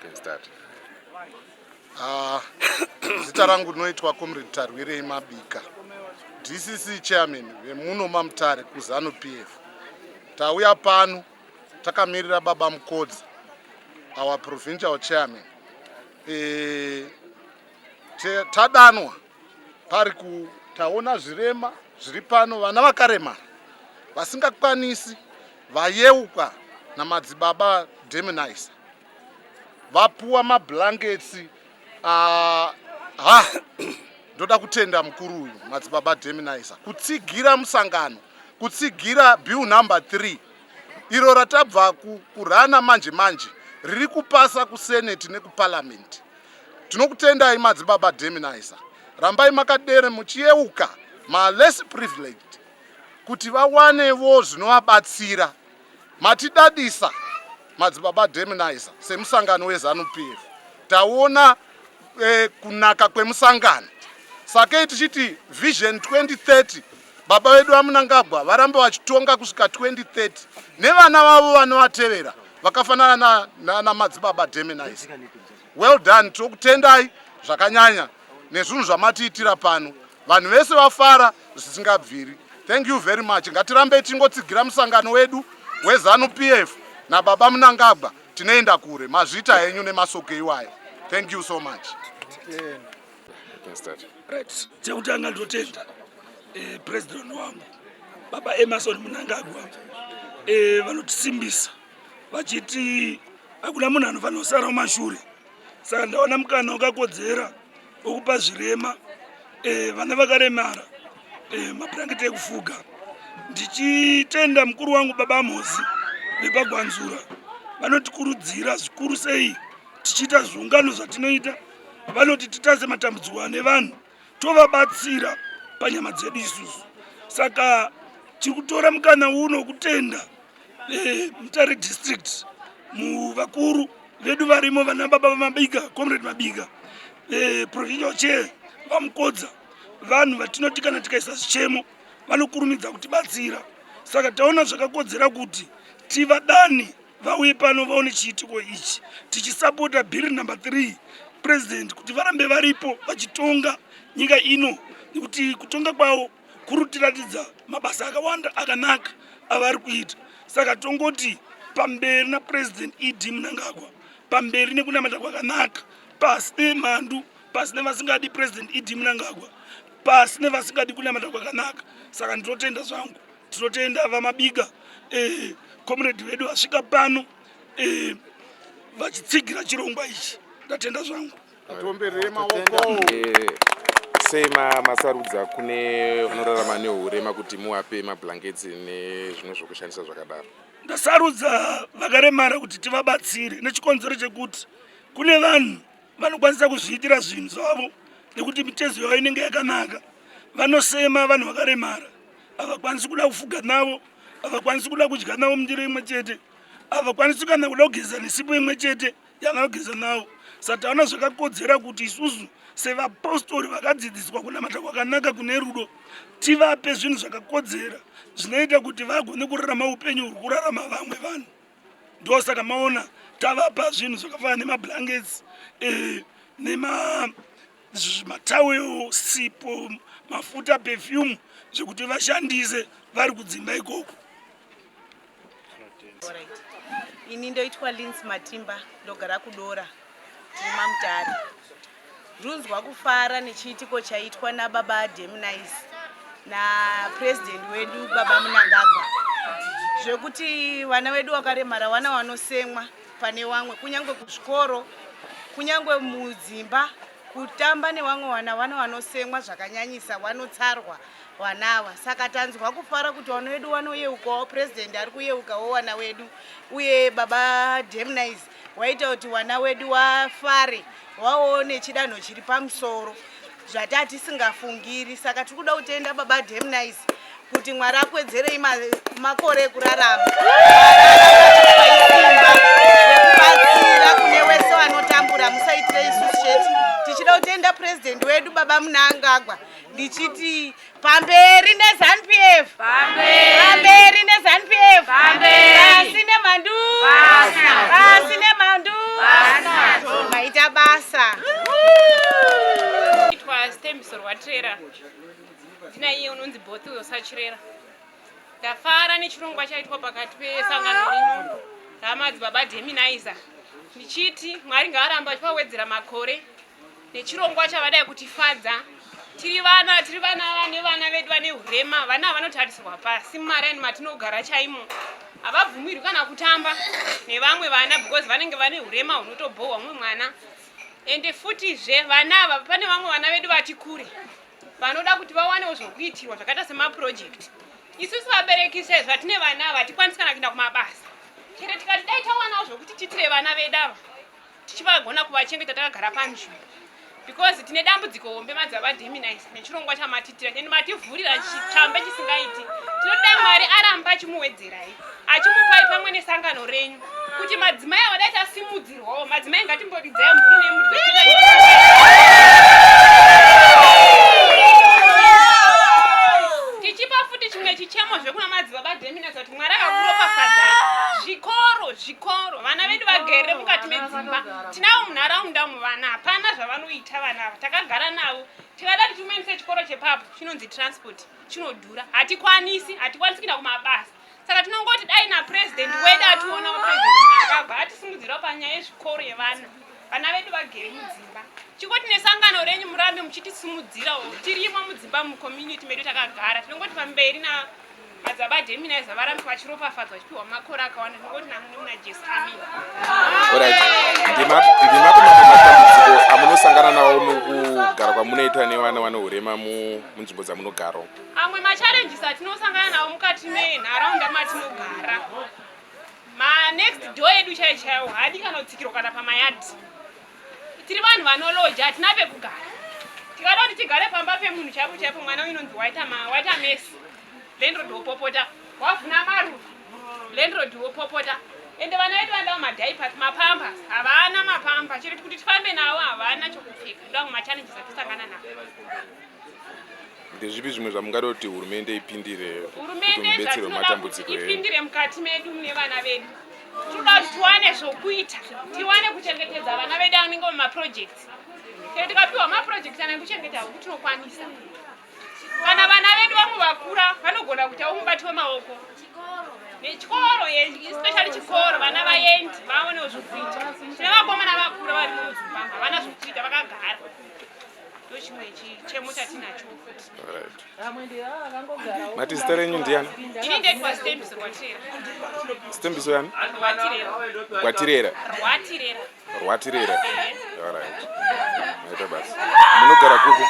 Can start. Ah, zita rangu rinoitwa Comrade Tarwirei Mabika, DCC chairman vemuno maMutare kuZanu PF. Tauya pano takamirira Baba Mukodzi, our provincial chairman. E, tadanwa pari ku taona zvirema zviri pano, vana vakaremara vasingakwanisi vayeuka namadzibaba Demonizer, vapuwa mablankets. Ha, ndoda kutenda mukuru uyu, Madzibaba Demonizer, kutsigira musangano, kutsigira bill number 3 iro ratabva kurana manje manje, riri kupasa kuseneti nekuparliament. Tinokutendai, Madzibaba Demonizer. Rambai makadere muchiyeuka maless privileged kuti vawanewo zvinovabatsira. Matidadisa, Madzibaba Demonizer. Semusangano weZanu PF taona kunaka kwemusangano, sakei tichiti Vision 2030, baba vedu vaMunangagwa varambe vachitonga kusvika 2030 nevana vavo vanovatevera vakafanana namadzibaba Demonizer. Well done, tokutendai zvakanyanya nezvinhu zvamatiitira pano. Vanhu vese vafara zvisingabviri. Thank you very much. Ngatirambei tingotsigira musangano wedu weZanu PF nababa Munangagwa, tinoenda kure. Mazvita henyu nemasoko iwayo. Thank you so much. Can start. Right, chekutanga ndotenda president wangu, Baba Emerson Munangagwa. Vanotisimbisa vachiti hakuna munhu anofanira kusara mumashure. Saka ndaona mukana wakakodzera wekupa zvirema, vana vakaremara, mabhurangeti ekufuga, ndichitenda mukuru wangu Baba Mozi vepaGwanzura. Vanotikurudzira zvikuru sei tichiita zviungano zvatinoita. Vanoti titase matambudziko ane vanhu, tovabatsira panyama dzedu isusu. Saka tiri kutora mukana uno kutenda Mutare District, muvakuru vedu varimo, vana baba vaMabika, Comrade Mabika, provincial chair vaMukodza, vanhu vatinoti kana tikaisa zvichemo vanokurumidza kutibatsira. Saka taona zvakakodzera kuti tivadani vauye pano vaone chiitiko ichi, tichisapota bill number 3, president kuti varambe varipo vachitonga nyika ino, nekuti kutonga kwavo kuri kutiratidza mabasa akawanda akanaka avari kuita. Saka tongoti pamberi naPresident ED Munangagwa, pamberi nekunamata kwakanaka, pasi nemhandu, pasi nevasingadi President ED Munangagwa, pasi nevasingadi kunamata kwakanaka. Saka ndinotenda zvangu, tinotenda vaMabika, comrade vedu vasvika pano vachitsigira chirongwa ichi. Ndatenda zvangu. Atiomberere maoko. Sei masarudza kune vanorarama neurema kuti muvape mablankets nezvimwe zvokushandisa zvakadaro? Ndasarudza vakaremara kuti tivabatsire nechikonzero chekuti kune vanhu vanokwanisa kuzviitira zvinhu zvavo nekuti mitezo yavo inenge yakanaka. Vanosema vanhu vakaremara, havakwanisi kuda kufuga navo, havakwanisi kuda kudya navo mundiro imwe chete, havakwanisi kana kuda kugeza nesipo imwe chete yavanogeza navo. Saka taona zvakakodzera kuti isusu sevapostori vakadzidziswa kunamata kwakanaka kune rudo tivape zvinhu zvakakodzera zvinoita kuti vagone kurarama upenyu huri kurarama vamwe vanhu. Ndosaka maona tavapa zvinhu zvakafanana nemablankets, nema matawel, sipo, mafuta, perfume, zvekuti vashandise vari kudzimba ikoko. Alright. Ini ndoitwa Lins Matimba, ndogara kuDora, tiri maMutare. Ndinonzwa kufara nechiitiko chaitwa nababa Demnice napresident wedu Baba Munangagwa, zvekuti vana vedu vakaremara, vana vanosemwa pane vamwe, kunyange kuzvikoro, kunyange mudzimba, kutamba nevamwe vana, vana vanosemwa zvakanyanyisa, vanotsarwa vana ava. Saka tanzwa kufara kuti vana vedu vanoyeukawo, president ari kuyeukawo vana wedu, uye baba Demnice waita kuti vana wedu wafare, waone chidanho chiri pamusoro zvata tisingafungiri. Saka tiri kuda kutenda baba Demnice kuti Mwari akwedzerei makore ekurarama, simba rekubatsira kune wese vanotambura. Musaitire isusu chete. Tichida kutenda president wedu Baba Munangagwa, ndichiti pamberi neZanu PF, pamberi neZanu PF, pasi nemhandu, pasi nemhandu. Sithembiso Rwatirera. Ndina iye unonzi Bothwell Sachirera. Ndafara nechirongwa chaitwa pakati pesangano rino ramadzibaba Deminizer. Ndichiti Mwari ngaaramba achivawedzera makore nechirongwa chavadai kutifadza. Tiri vana, tiri vana vane vana vedu vane hurema, vana vanotarisirwa pasi mumaraini matinogara chaimo. Havabvumirwi kana kutamba nevamwe vana because vanenge vane hurema hunotobhohwa mumwe mwana. Ende futizve vana ava pane vamwe vana vedu vati kure vanoda kuti vawanewo zvokuitirwa zvakaita semaproject. Isusu vabereki sezvo hatine vana ava hatikwanisi kana kuenda kumabasa. Chero tikati dai tawanawo zvokuti tiitire vana vedu ava tichivagona kuvachengeta takagara panzvimbo because tine dambudziko hombe madzibaba Deminise nechirongwa chamatitira and mativhurira chambe chisingaiti. Tinoda Mwari aramba achimuwedzerai achimupai pamwe nesangano renyu kuti madzimai ava dai tasimudzirwawo. Madzimai ngatimboridzai mhuri nemhuri. Tichipa futi chimwe chichemo zvekuna madzibaba Deminise kuti Mwari akakuropafadzai zvikoro zvikoro vana vedu vagere mukati medzimba tinavo munharaunda umu vana hapana zvavanoita vana ava takagara navo tikada kuti tiumenise chikoro chepapo chinonzi transport chinodhura hatikwanisi hatikwanisi kuenda kumabasa saka tinongoti dai napresident wedu ationawo president Mnangagwa atisimudzirawo panyaya yezvikoro yevana vana vedu vagere mudzimba chingoti nesangano renyu murambe muchitisimudzirawo tirimo mudzimba mucommunity medu takagara tinongoti pamberi na madzibaba Deminizer varambe vachiropafadzwa vachipiwa makore akawanda tinongoti namune muna Jesu amen. Alright. Ndimapi matambudziko amunosangana nawo mukugara kwamunoita nevana vane hurema munzvimbo dzamunogara? Amwe machallenges atinosangana nawo mukati menharaunda matinogara manext door edu chaiyo chaiwo haadi kana kutsikirwa kana pamayadhi. Tiri vanhu vanoloja hatina pekugara. Tikada kuti tigare pamba pemunhu chaipo chaipo mwana uyu unonzi waita waita mesi. Landlord wopopota. Wavhuna maruva. Landlord wopopota. Ende vana vedu vanodawo madiapers, mapampers. Havana mapamper. Chero kuti tifambe nawo havana chokupfeka. Ndoamwe machallenges atisangana nawo. Ndezvipi zvimwe zvamungada kuti hurumende ipindire kuti Hurumende mubetserwe zvatinoda kuti matambudziko enyu? ipindire mukati medu mune vana vedu. Tinoda kuti tiwane zvokuita, tiwane kuchengetedza vana vedu anenge mumaprojects. Chero tikapiwa maprojects ana ekuchengeta huku tinokwanisa. Kana vana vedu vamwe vakura vanogona kuitawo mubati wemaoko. Nechikoro, especially chikoro, vana vaendi vaonewo zvokuita. Tine vakomana vakura vari mudzimba havana zvokuita vakagara. Ndochimwe chichemo chatinacho futi. Alright. Mati zita renyu ndiani? Ini ndoitwa Sithembiso Rwatirera. Sithembiso yani? Rwatirera. Rwatirera. Rwatirera. Rwatirera. Alright. Maita basa. Munogara kupi?